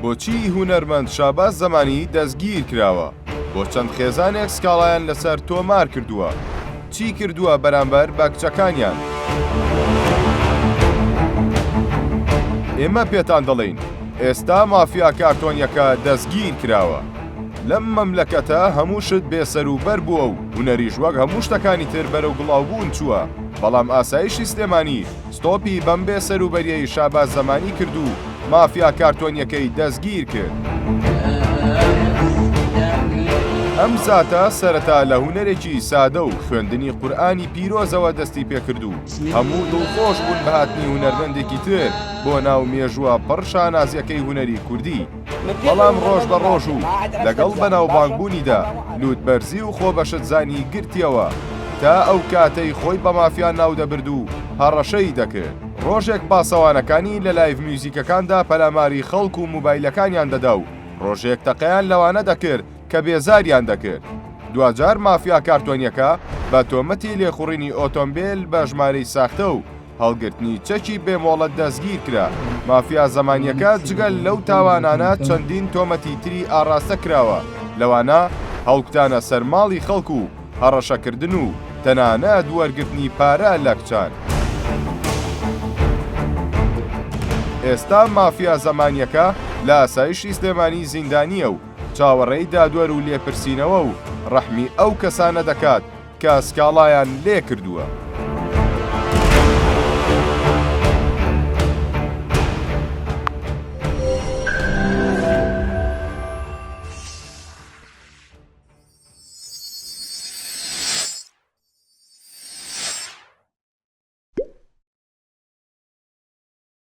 بۆچی هونەرمەند شاباز زەمانی دەستگیر کراوە؟ بۆ چەند خێزانێک سکاڵایان لەسەر تۆمار کردووە؟ چی کردووە بەرامبەر بە کچەکانیان؟ ئێمە پێتان دەڵێین ئێستا مافیا کارتۆنیەکە دەستگیر کراوە. لەم مەملەکەتە هەموو شت بێ سەروبەر بووە و هونەریش وەک هەموو شتەکانی تر بەرەو گڵاوبوون چووە، بەڵام ئاسایشی سلێمانی ستۆپی بەم بێ سەروبەریەی شاباز زەمانی کرد و مافیا کارتۆنیەکەی دەستگیر کرد. ئەم زاتە سەرەتا لە هونەرێکی سادە و خوێندنی قورئانی پیرۆزەوە دەستی پێکرد و هەموو دڵخۆش بوون بە هاتنی هونەرمەندێکی تر بۆ ناو مێژووە پڕ شانازیەکەی هونەری کوردی. بەڵام ڕۆژ بە ڕۆژ و لەگەڵ بەناوبانگبوونیدا لووتبەرزی و خۆبەشتزانی گرتیەوە تا ئەو کاتەی خۆی بە مافیا ناودەبرد و هەڕەشەی دەکرد. ڕۆژێک پاسەوانەکانی لە live میوزیکەکاندا پەلاماری خەڵک و موبایلەکانیان دەدا و ڕۆژێک تەقەیان لەوانە دەکرد کە بێزاریان دەکرد. دواجار مافیا کارتۆنیەکە بە تۆمەتی لێخوڕینی ئۆتۆمبێل بە ژمارەی ساختە و هەڵگرتنی چەکی بێ مۆڵەت دەستگیرکرا. مافیا زەمانییەکە جگە لەو تاوانانە چەندین تۆمەتی تری ئاڕاستە کراوە، لەوانە هەڵکوتانە سەر ماڵی خەڵک و هەڕەشەکردن و تەنانەت وەرگرتنی پارە لە کچان. ئێستا مافیا زەمانییەکە لە ئاسایشی سلێمانی زیندانییە و چاوەڕێی دادوەر و لێپرسینەوە و ڕەحمی ئەو کەسانە دەکات کە سکاڵایان لێکردووە.